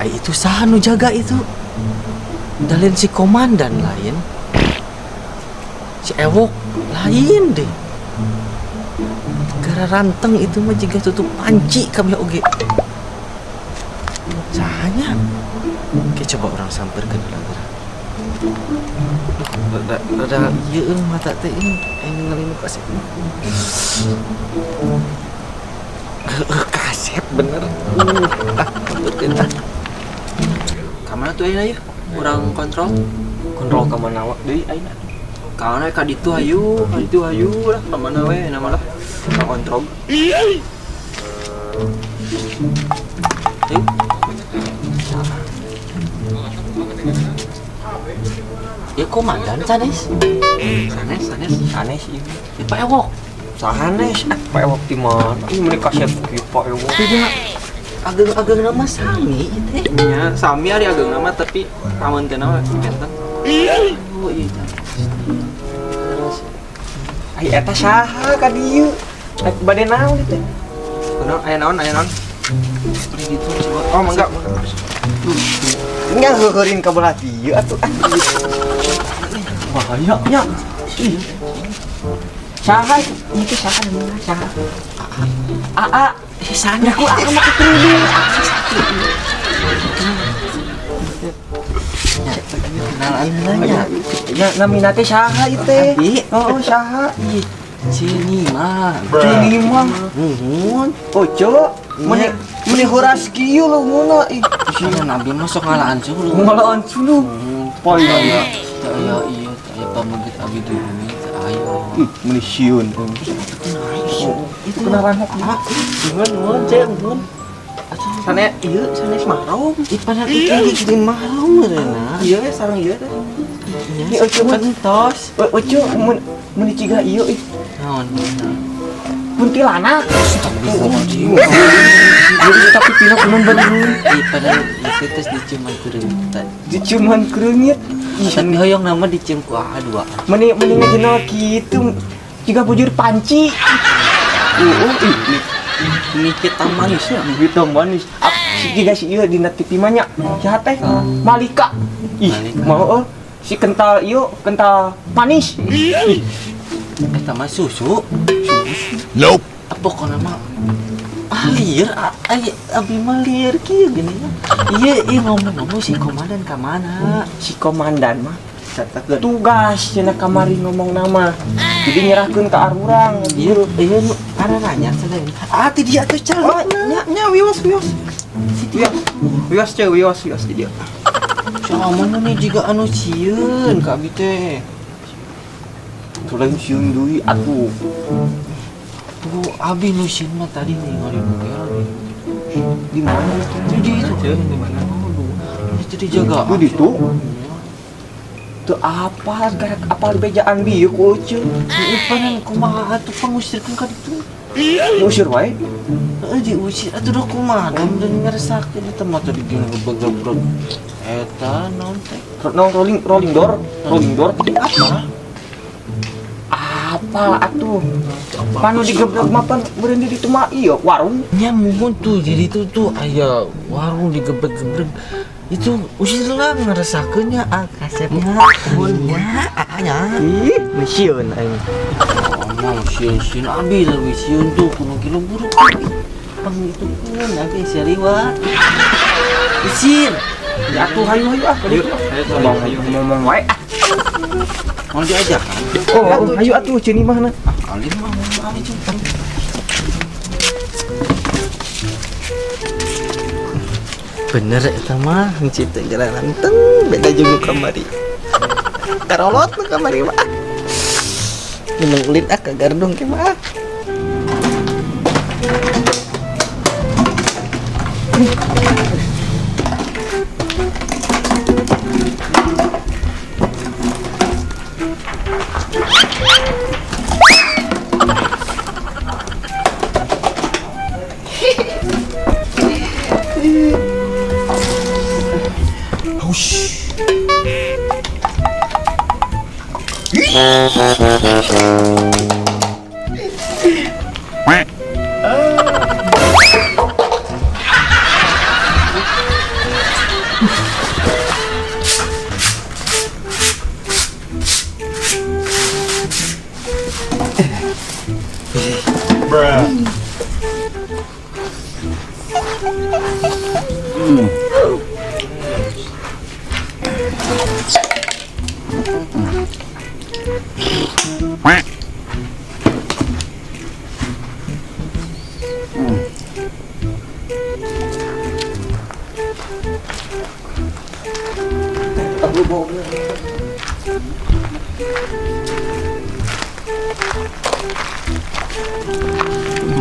Ai itu saha nu jaga itu? Dalin si komandan lain. Si Ewok lain deh. Gara ranteng itu mah jiga tutup panci kami oge. Sahanya? Oke, coba urang samperkeun heula geura. Rada rada ieu mata teh ini aing ningali nu kasep. Heueuh, kasep bener. Ah, samperkeun ah. Ka mana tuh ayeuna ya? Urang kontrol. Kontrol ka mana wa deui ayeuna? Ka mana ka ditu hayu, ka ditu hayu lah, ka mana we nama lah. Ka kontrol. Ayo. Ya komandan sanes. Sanes, sanes. Sanes ieu. Ya, Pak Ewok. Sanes ah Pak Ewok di mana? Ih meuni kasep kieu Pak Ewok. Tidak ageng-ageng nama sami ieu teh. Nya, sami ari ageng nama tapi pamanteuna mah benten. Oh iya. Terus Ai eta saha ka dieu? Rek bade naon ieu teh? Kunaon aya naon, aya naon? seperti gitu coba. Oh, mangga. Nya heuheurin ka belah dieu atuh. Bahaya. Nya. Ih. Saha itu saha namanya saha? Aa. Eh, sana. Aku aa make kerudung. Kenalan heula nya. Ya namina teh saha ieu teh? Abi. Oh, saha? Ih, Cini mah. Cini mah. Nuhun. Ojo, meni meni horas kieu leunguna ih. Karena nabi mah sok ngalaan suluh. Ngalaan suluh. Poy aya. Teu aya ieu, teu aya pameget abi di bumi teu aya. Ih, meni sieun. Itu kenalan ah, nuhun nuhun ceng nuhun. Sane ieu sanes mahrum. Ih, padahal itu gituin mahrum meureunna. Ieu we sareng ieu teh. Nya, Ini Ojo mah. entos. Ojo mun meni ciga ieu ih. Naon? Kuntilanak. Astagfirullahaladzim. Tapi pina kunon bener. Ih, padahal itu tes diciuman kureungit. Diciuman kereungit. Ih, tapi hoyong nama dicium ku AA dua. Meni meni ngajenal kitu jiga bujur panci. Ih, ih. Ini hitam manis ya. Hitam manis. Si jiga si ieu dina TV mah nya. Saha teh? Malika. Ih, Malika. mau si kental ieu, kental manis. Ih, Eta mah susu. Nope. Pokoknya mah ah lieur, ah, abi mah lieur kieu gini mah. Iya, iya ngomong-ngomong si komandan ka mana? Si komandan mah Catakeun. Tugas cenah kamari ngomong nama. Jadi nyerahkeun ka arurang. Iya, iya nu araranya sadaya. Ah, ti dia tuh Oh, calon. nya nya wios wios. Wios. Wios ceu wios wios di dia. Sama nih jiga anu sieun ka abi teh. Tulang sieun deui atuh. Tuh abi nu sieun mah tadi ningali nu kela di. Di mana itu? Itu di itu. Ceu di mana? Aduh, itu dijaga. Itu di itu? Teu apa gara apal bejaan bieu ku Ece. Ieu panan kumaha atuh pangusirkeun ka ditu. Diusir wae. Heeh, diusir atuh da kumaha dan ngeresakeun eta mah tadi geuning ngebegrek. Eta naon teh? No, rolling rolling door, rolling door apa? Apa atuh? Panu digebrek mah pan meureun di ditu mah ieu warung. Nya muhun tuh jadi itu tuh aya warung digebrek-gebrek. Itu usir lah ngeresakeun nya ah kasepnya. Nya ah nya. Ih, sieun aing. Oh, mau sieun-sieun abi leuwih sieun tuh kuno kilo buruk. Pang itu pun abi seriwa. Usir. Ya atuh hayu hayu ah. Hayu, hayu Ngomong hayu. ngomong wae ah. Mau diajak kan? Oh, hayu atuh ceuni mah na. Ah, kali mah mau abi cuma. Bener eta mah henteu teh garanteng beda jeung nu kamari. Karolot nu kamari mah. Minum ulin ah ka gardung ke mah.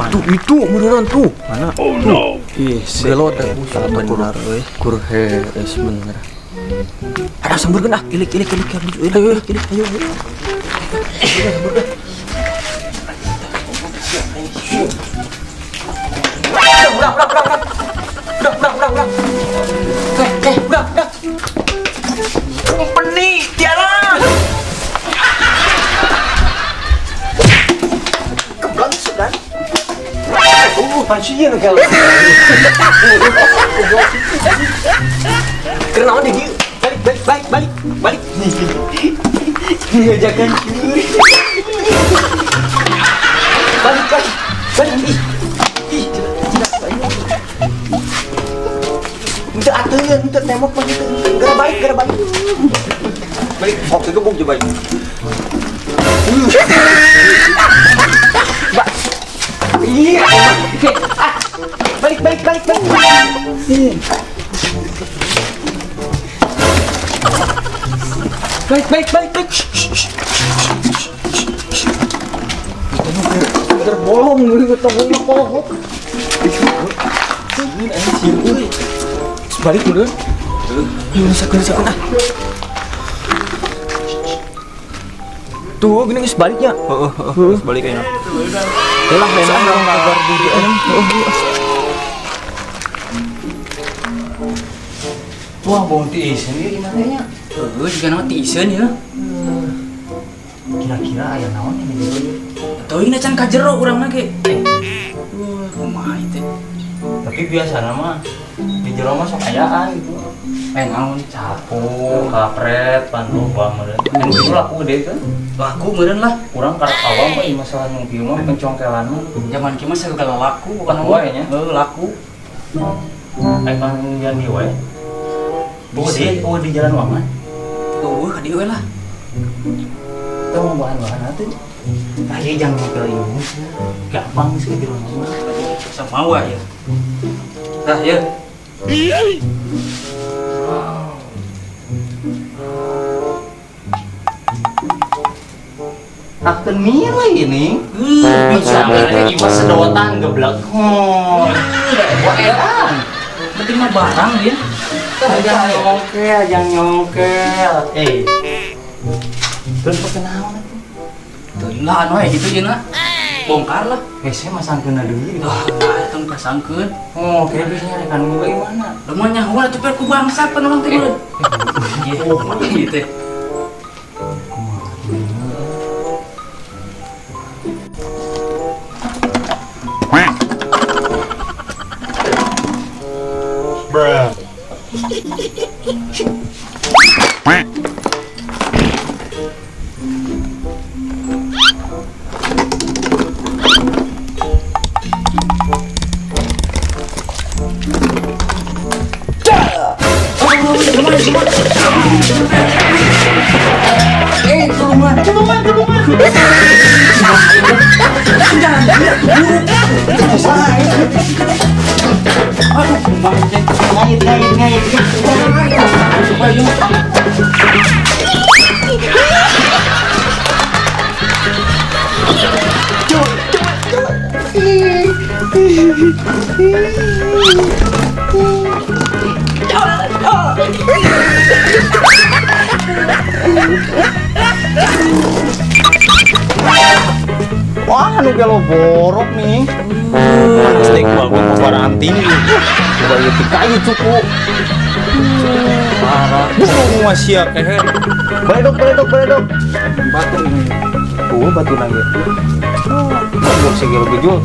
Tuh itu beneran tuh. Mana? Oh no. Ih, Gelo teh bener euy. Kur hees bener. Ada samburkeun ah, ilik ilik ilik ilik ilik ilik ayo ayo. Udah udah udah udah. Udah udah udah udah. Udah udah. Company tiara. Keblong sudah. Pancian kalau. Kenaon di dieu? Balik balik balik balik balik. Ngajakan curi. Balik balik balik. Ih. Ih, jelas jelas. Henteu atuh, henteu tembok mah kitu. Geura balik, geura balik. Balik, kok kegebuk je balik. Ba. Iya, oke. Ah. Balik balik balik balik. Balik balik balik balik. Itu bolong gitu tongong kolok. Balik dulu. Ayo sakun sakun ah. Tuh gini geus baliknya. Heeh, heeh, balik ayeuna. Lah memang kabar diri aing. Wah, bong tiiseun ieu gimana nya? Heuh, jiga nama tiiseun ya. Kira-kira aya naon ini di dieu? Teuing can ka jero urang mah ge. Wah, kumaha ieu teh? Tapi biasana mah di jero mah sok ayaan gitu. Naon? Sapu, kapret, pandu, bang meureun. Anu kitu laku gede teh. Laku meureun lah. Urang karep awam mah ieu masalah nu kieu mah pencongkelan mah. Zaman kieu mah sagala laku bukan Laku wae nya. Heuh, laku. Aya panggilan dieu wae. Oh di jalan Waman. Tuh, ka dieu we lah. Teu mau bahan-bahan atuh. Tah ieu jangan ngepel ieu. Gampang sih di rumah mah. Sama wae ya. Tah ieu. Akan milih ini. Bisa Bisa ieu mah sedotan geblek. Wah, edan. Penting mah barang dia. Jangan nyongkel, jangan nyongkel. Terus pakai naon atuh? Teuing lah anu aya kitu jeung lah. Bongkar lah. Hese masangkeun deui gitu. Ah, eta pasangkeun. Oh, kira bisa nyarekan gua gimana? Lamun nyaho atuh per ku bangsat pan urang teh meureun. Ieu teh. Bruh. Ngait ngait ngait. Wah, nu gelo borok nih. Steak bagus paranti. Coba ieu ti kayu cukup. Parah. Burung mah sia kehe. Baledog baledog baledog. Batu ini. Oh, batu lagi. Goblok segelo gejul.